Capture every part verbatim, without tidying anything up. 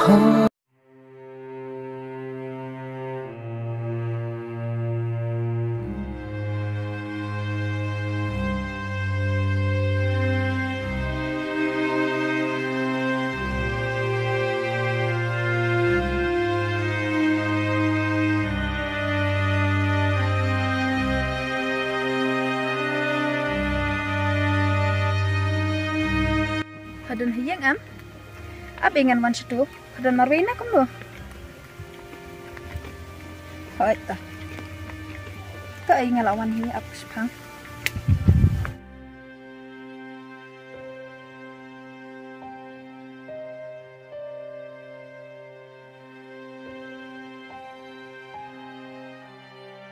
Hadien ha ïing em? Ap ïa ngan wan shatu. Hadien marwei na kumno? Hoi ta. Ka ai nga la wan hi ap shipang.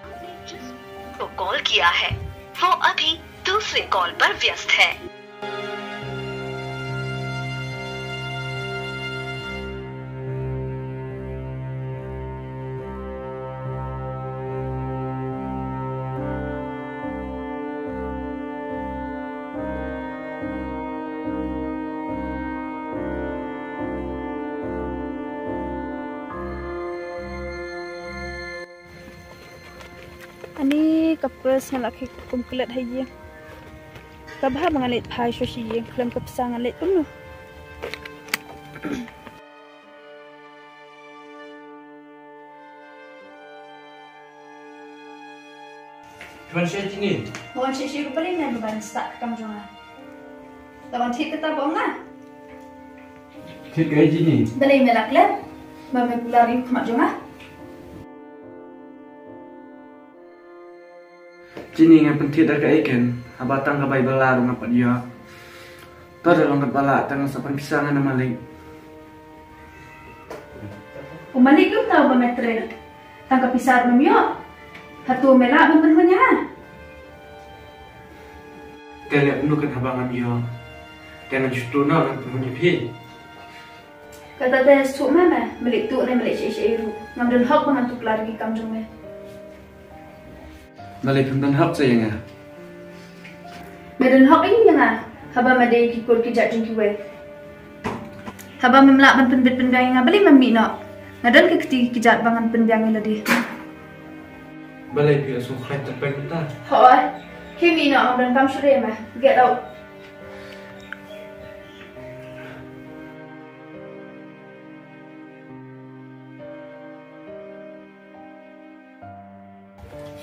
आपने जिस को कॉल किया है, वो अभी दूसरे कॉल पर व्यस्त है। Ani ka pres nga la khie kum klet ha ïing. Ka bha ba nga leit phai shuwa sha ïing khlem ka pisa nga leit kumno. Tuan Syed Jini. Wan shisha ruh balei me ban start ka kam jong nga. La wan thied kata ba ong nga. Thied kaei Jini? Balei me la klet ba me kular ïa u khmat jong nga? Jini, nga pynthied da kaei ken, haba tang ka bai bylla ruh nga pat ïoh. To da long katba lah, tang sa pynpisa nga na Malik. U Malik ruh tau ba me trei. Tang ka pisa ruh ngam ïoh. Hato me lah ban pynhun ïa nga? Te leh kumno kan haba ngam ïoh? Te ngan shu tuh noh ngan pynhun ïa phi. Kata te suk me me, me leh tuh ne me leh shei shei ruh. Ngam don hok ba ngan tuklar ïa ki kam jong me. Balei phim don hok sa ïa nga? Me don hok ïa nga. Haba me dei ki kur ki jait jong kiwei. Haba mem lah ban pynbit pynbiang ïa nga, balei mem mih noh? Nga don ki kti ki jait ba ngan pynbiang ïa lade. Balei phi la sngewkhlaiñ tyrpeng mynta? Hooid. Phi mih noh, ngam don kam shuh ïa me. Get out.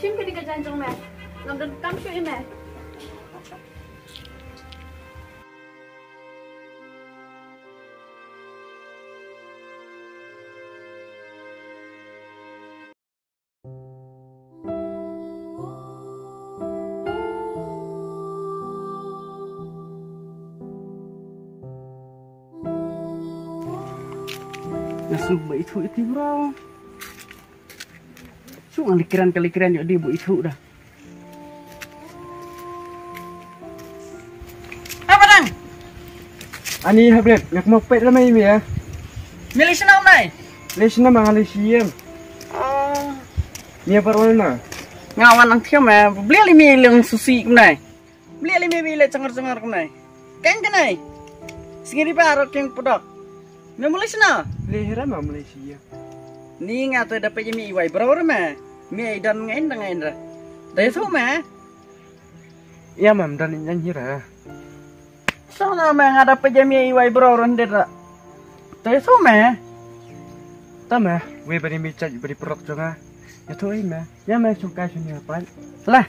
Shim kane ka jaiñ jong me. Ngam don kam shuh ïa me. Nga sngewbha ithuh iti bro. Shu nga li kren ka li kren ïoh di bu ithuh da. Apa dang? Ani Habret, nga kmo pet ramai mi ya. Malaysia na nai? Malaysia na ma Malaysia. Oh. Ni apa rona? Nga wan nang thiam eh. Beli ali mi leng susi kumnai. Beli ali mi beli cengar cengar kumnai. Keng kenai. Singiri pa arok keng podok. Me Malaysia na? Lehera ma Malaysia. Ni nga tu dapat je mi iwai bro re me. Mi ai don ngain dang ngain re. Dai su me. Ïa mam don nyan hira. So na me nga dapat je mi iwai bro re ndet re. Dai su me. Ta me, we bari mi chaj bari prok jonga. Ya tu ai me. Ya me chungkai suni apan. Lah.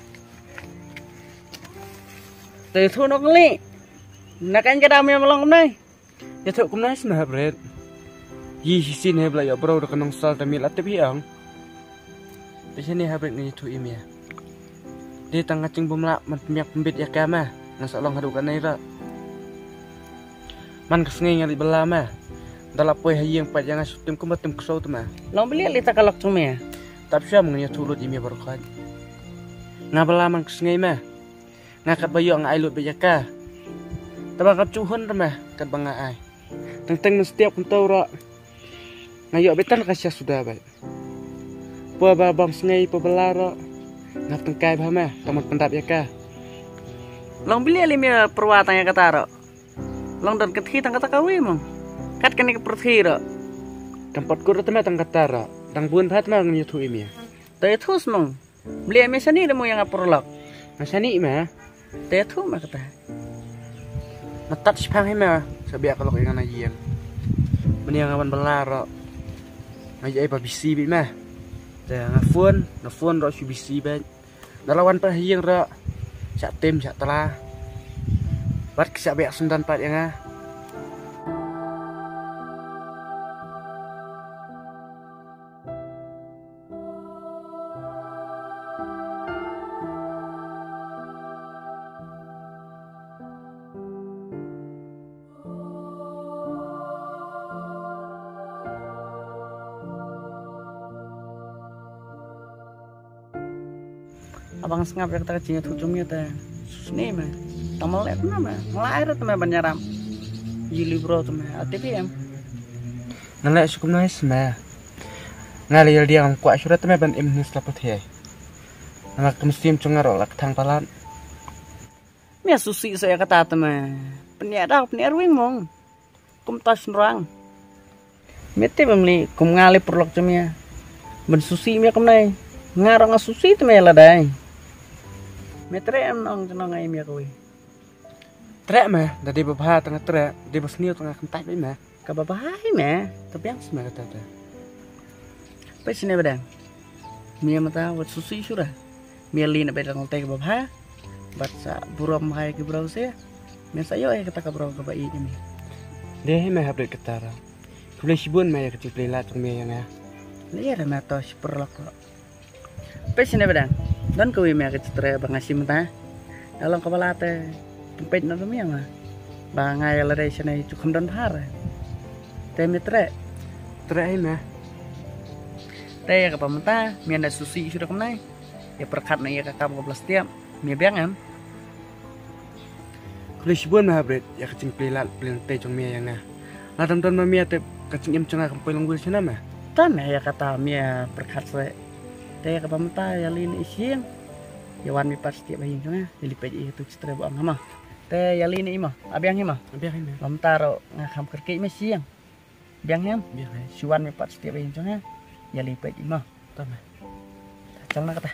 Dai su nok li. Nakan kada me melong nai. Ïathuh kumne shisien ha bret. Yi shisien ha bla ïa bro da ka nong sal ta mi la tip hi ang. Te shane ha bret nga ïathuh ïa me. Dei tang nga jingbymlah man pynbiang pynbit ïa ka me. Ngan sa long haduh kane ra. Man ka sngi nga leit bylla me. Da la poi ha ïing pat ïa nga shu tim kumba tim ksew te me. Long belieh lei ta ka lok jong me. Tap shwa me ngan ïathuh lut ïa me baroh khoit. Nga bylla man ka sngi me. Nga katba ïoh nga ai lut beit ïa ka. Taba ka shu hun te me katba nga ai. Teng teng mynstep kumto ruh. Nga ïoh beit tang ka sha suda beit. Poi ba bang sngi poi bylla ruh. Nga tyngkai bha me tang ban pyndap ïa ka. Long belieh lei me pyrwa tang ïa kata ruh. Long don ka thi tang kata kawei mo. Kat kane ka pyrthei ruh. Kam pat kut te me tang kata ruh. Tang bun pat me ngan ïathuh ïa me. Te ïathuh seh mo. Bli me shani de mo ïa nga paralok. Nga shani me. Te ïathuh me kata. Nga tad shiphang hi me. Sa biang ka lok ïa nga na ïing. Mynne nga wan bylla ruh. Nga ïai ba busy beit me. Te nga phone, nga phone ruh shu busy beit. Nga la wan pat ha ïing ruh. Sha tim sha tla. Bad ki sa biang sendon pat ïa nga. Abang sngap ïa kata ka jingïathuh jong me te. Sus ne me. Tang ma leh te me. Ma leh te me ban ïarap. Ïa li bro te me. A T P M. Nga leh shukum nai me. Nga leh ïa lade ngam kwah shuh te me ban im ne sla put he. Nga ka mynsiem jong nga ruh la kthang palat. Me susi sa ïa kata te me. Pynïaid da pynïaid ruh mong. Kumta shynrang. Me tip em li kum nga lei paralok jong me. Ban susi me kumne. Nga ruh nga susi te me lada. Me treh em nong jong nga ïa me kawei. Treh me, da dei ba bha te nga treh, dei ba sniew te nga kyntait beit me. Kaba bha hi me. Te biang seh me kata te. Peit shane ba dang. Me mynta wat susi shuh da. Me leit na beit lang te kaba bha. Bad sa burom bha ïa ki briew seh. Me sa ïoh ïa kata ka briew kaba ïeit ïa me. Dei hi me hap dei kata ruh. Khublei shibun me ïa ka jingplie lad jong me ïa nga. Lei ïa me to shi paralok ruh. Peit shane ba dang. Don kawei me ka jingtrei ba nga shim mynta. Nga long kaba lad te. Peit na dum ïa nga. Ba nga ïa lade shane ju kham don bha re. Te me treh. Treh hi me. Te ïa kaba mynta me na susi shuh da kumne. Ïa pyrkhat na ïa ka kam kaba la stiap. Me biang em. Khublei shibun me ha bret ïa ka jingplie lad plie lynti jong me ïa nga. Lada ym don ma me te ka jingim jong nga kam poi long wir shane me. Te me ïa kata me pyrkhat seh. Te ïa kaba mynta ïa leit na i sha ïing. Ïa wan me pat sha ïing jong nga. Ïa leit peit ïa tu jingtrei ba ong ha ma. Te ïa leit na i ma. A biang hi ma. A biang hi me. Mynta ruh nga kham kyrkieh me sha ïing. Biang hi em? Biang hi. Shu wan me pat sha ïing jong nga. Ïa leit peit i ma. To me. Chal na kata.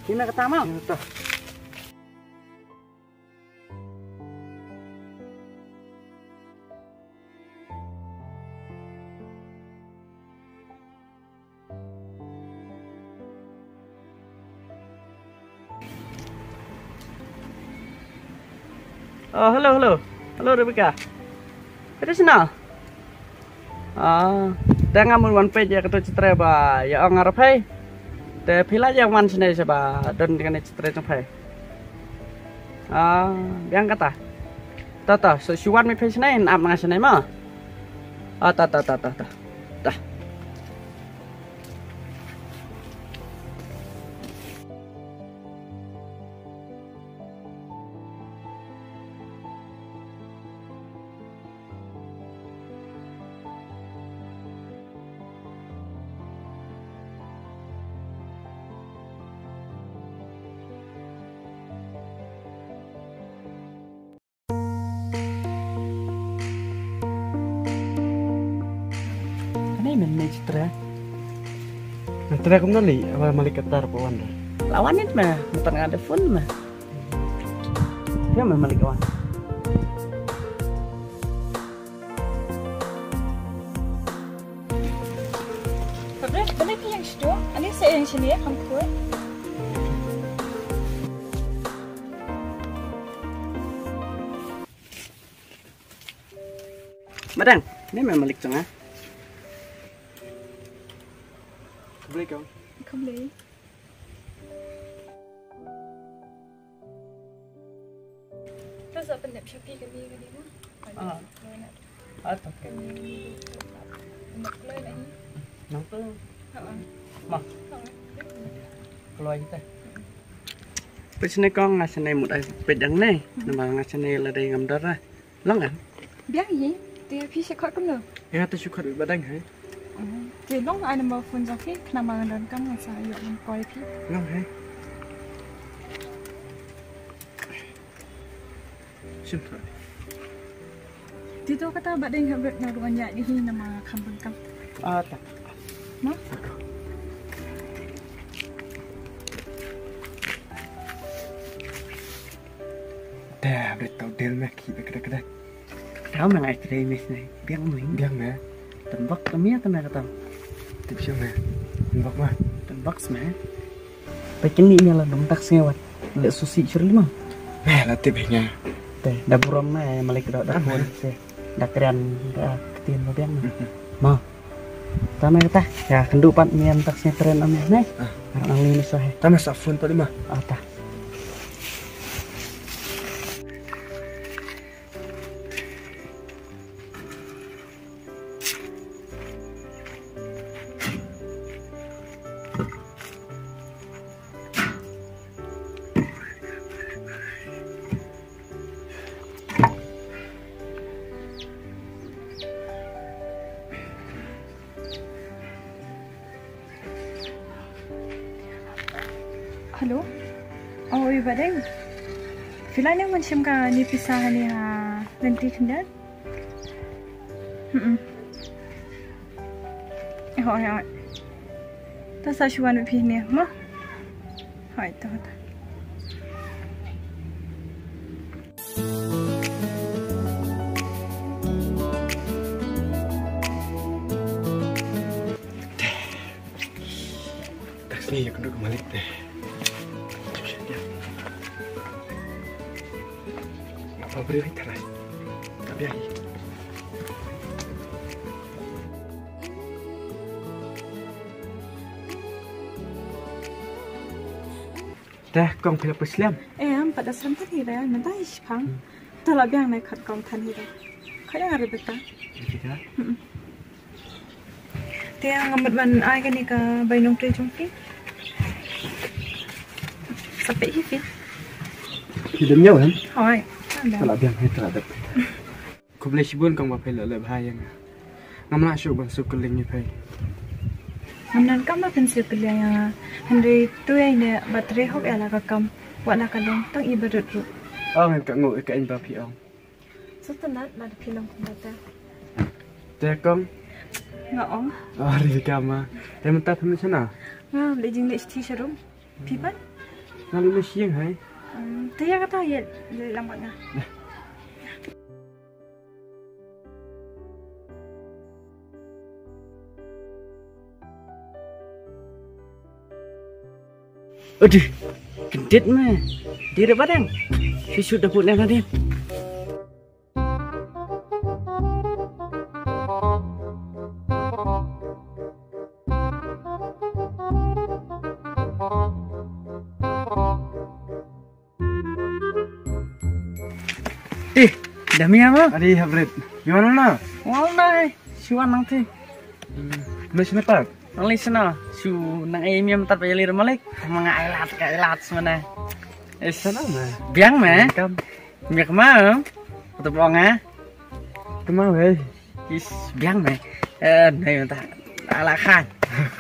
Ki na kata ma. Ki na kata. Oh, hello, hello. Hello, Rebecca. Peit shano? Ah, te nga mut wan peit ïa kato jingtrei ba ïa ong nga ruh phi. Te phi lah ïa wan shane sha ba don kane jingtrei jong phi. Ah, biang kata. Ta ta, so shu wan me phi shane, nap nga shane ma. Ah, ta ta ta ta ta. Ta. Kane men me jingtrei. Jingtrei kumno lei, aba malik ka tar ba wan da. La wan it me, mynta nga da phone me. Ïa me malik wan. Pabrik, balik ïa shito, ani sa ïa shini kham khuid. Madang, ni me malik jong nga. Khublei kong. Khublei. To sa pyndep sha phi kane kane mo. Ah. Ah, to. Kane kane. Pyndep kloi na hi. Nang to. Ha. Ma. Ha. Kloi te. Peit shane kong nga shane mut ai peit dang ne. Namar nga shane la dei ngam dor. Long em? Biang hi. Te phi shu khot kumno? Ïa te shu khot ba dang hi. Te long ai number phone jong phi, khnang ba ngan donkam ngan sa ïoh ngan call phi. Long hi. Shim thoi. Te to kata Bah Deng, hap rit nga ruh ngan ïaid hi namar kham pyndonkam. Ah, ta. No? Te, hap rit tau deal me ki be kata kata. Tau me ngai trei mes nai. Biang me. Biang me. Tembak kami ya tena kata. Tip sio me. Tembak ma. Tembak sme. Pekin ni nya la dong tak sngew wat. Leh susi chur lima. Eh, la tip hi nya. Te, da burom na, eh, Malik da, da Ah, pun, eh. Se. Da kren, da ketin ma biang na. Mhm. Ma. Tama kata, ya, kendu pat mi am tak sngew kren am ya, ne? Ah. Arang ni ni sohe. Tama sa phone pat lima. Ah, ta. Hello. Oh, oi Bah Deng. Phi la nang wan shim kane pisa hangne ha lynti khyndiat? Hmm. Hooid, hooid. To sa shu wan phi ne mo. Hooid, to, to. Taxi ïa kynduh ka Malik te. Ngapa briew hi tharai? Tapi ai. Te kong phi la pyrshah slem? Eh, am pat da slem than hi re, mynta hi shipang. Hmm. To la biang ne khat kong than hi re. Khat ïa nga re beta. Beta? Hmm. Te nga mut ban ai kane ka bai nongtrei jong phi. Sa peit hi phi. Phi dang ïoh em? Hooid. To la biang hi, to la dep. Khublei shibun kong ba phi la leh bha ïa nga. Ngam lah shuh ban shu kylling ïa phi. Ngam nang kam ba phin shu kylling ïa nga. Hynrei to ïa ine ba trei hok ïa la ka kam. Wat la ka long tang i ba rut rut. Ong ka ngu ka in ba phi ong. Sa tynat la da phi long kumba ta. Te kong. Nga ong. Oh, ri kama. Te mynta phi mut shana? Nga leh jing leh shi sharum. Phi pat? Nga leh leh shi ïing hai. Hmm, te ïa kata ïa leh lang bad nga. Aduh, kyndit me. Dei re Bah Deng. Shu shu da put na dei. Ih, da mia ma? Adi hap rit. Ïa wan na? Wan na, eh. Shu wan nang ti. Hmm, me shna pat? Nang lei shna. Shu nang ai mia mynta ba ïa lei Malik. Ma nga ai lad ka ai lad shna. Is. Sana me? Biang me? Kam. Mia kma? Kata ba nga. Kma wei. Is, biang me. Eh, nai mynta. Ala khan.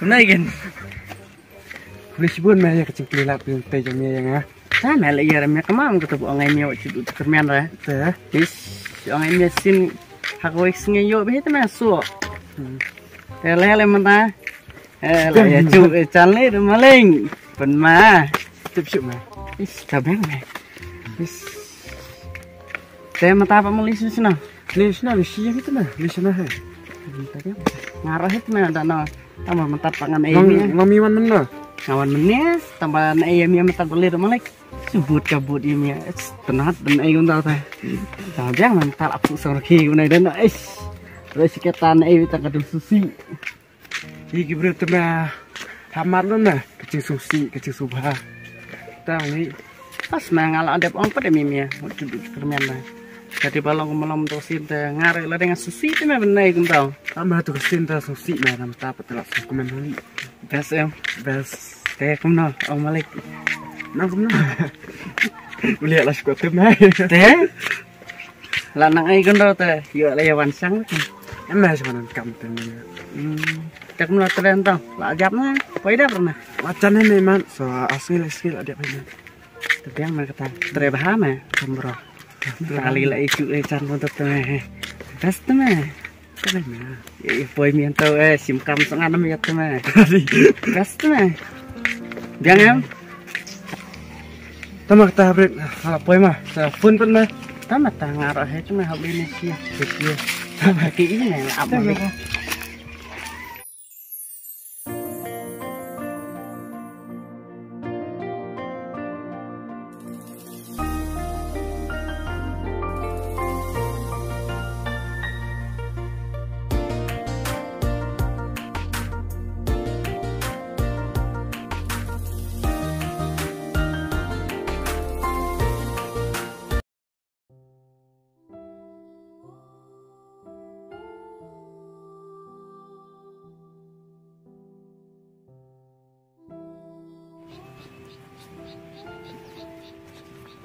Kumno kin. Khublei shibun me ïa ka jingkylli lad pynte jong me ïa nga. Ta me la ïa me kama ong kata ba ong ai me wat shu dut kyrmen re. Te. Is, ong ai me sien ha kawei sngi ïoh beit te me so. Hmm. Te le le mynta. Eh, la ïa chu e chan le de maleng. Pyn ma. Tip shu me. Is, ta beng me. Is. Te mynta ba mali shu sna. Li sna li shi ïa kita na. Li sna he. Mynta beng. Nga rah hit me da na. Tama mynta pa ngan ai Ngam mi. Ngam mi wan mynna. Nga wan mynne, tama na ai mi mynta ba lir malek. Subut ka but ïa mi. Tynat ban ai unda ta. Tama biang mynta ap su sang raki unda dan. Eish. Terus kita na ai ta ka dum susi. Ïa ki briew te me ha mat lun me ka jingsngewsih ka jingsngewbha. Tang ni. Pas me nga la dep ong pat ïa me me wat ju dut kyrmen me. Ka dei ba long ka malom to sien te nga re la dei nga sngewsih te me bynai kumta. Tang me to ka sien te sngewsih me namar ta pat te la sngewkmen hali. Best em. Best. Te kumno ong malik. Nang kumno. Uliah la sngewkmen. Te. La nang ai kyndoh te ïoh la ïa wan shang. Em me shu wan kam te me. Hmm. Te kumno te ren tang la jap na. Poi dap na. Wa chan ne man so asngi la sngi la dap ne. Te biang me kata. Tre bha me kumro. Kali la isu e chan pun te me. Best me. Kena me. Ye poi mian tau eh sim kam sangan me ya me. Best me. Biang em. Tama ta break. Hala poi ma. Sa phone pun ma. Tama ta ngaro he tu me hab ini si. Tama ki ini me la apa me.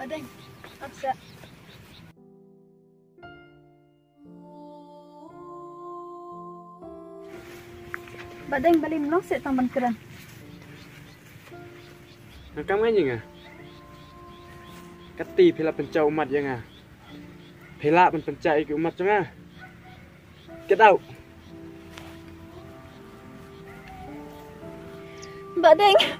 Badeng, aksa. Badeng, balim long se tang ban kren. Nga kam ngan ïa nga. Kati phi la pynchaw ummat ïa nga. Phi la pynchaw ïa ki ummat jong nga. Get out. Badeng.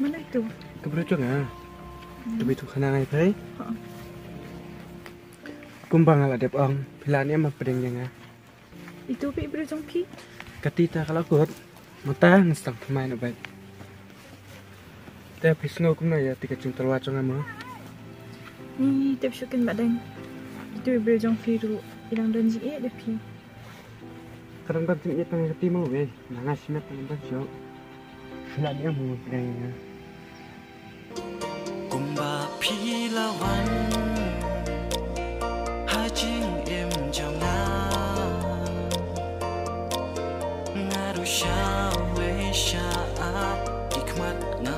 Mano itu? Ka briew jong nga. Ka briew tu khana ngai phai. Kumba nga la dep ong, phi la ne ma pdeng ïa nga. Itu phi briew jong phi. Kati ta ka la kut. Mata ngi stang thymmai na bad. Te phi sngew kumno ïa ti ka jingtalwa jong nga mo? Ni tep shukin Badeng. Itu briew jong phi ruh i dang don jingeh da phi. Ka dang don jingeh tang ïa ka ti mo wei. Nga nga shimet tang don shuh. Phi la ne mo pdeng ïa nga. Kumba phi la wan ha jingim jong nga. Nga ruh sha wei sha ap ki khmat nga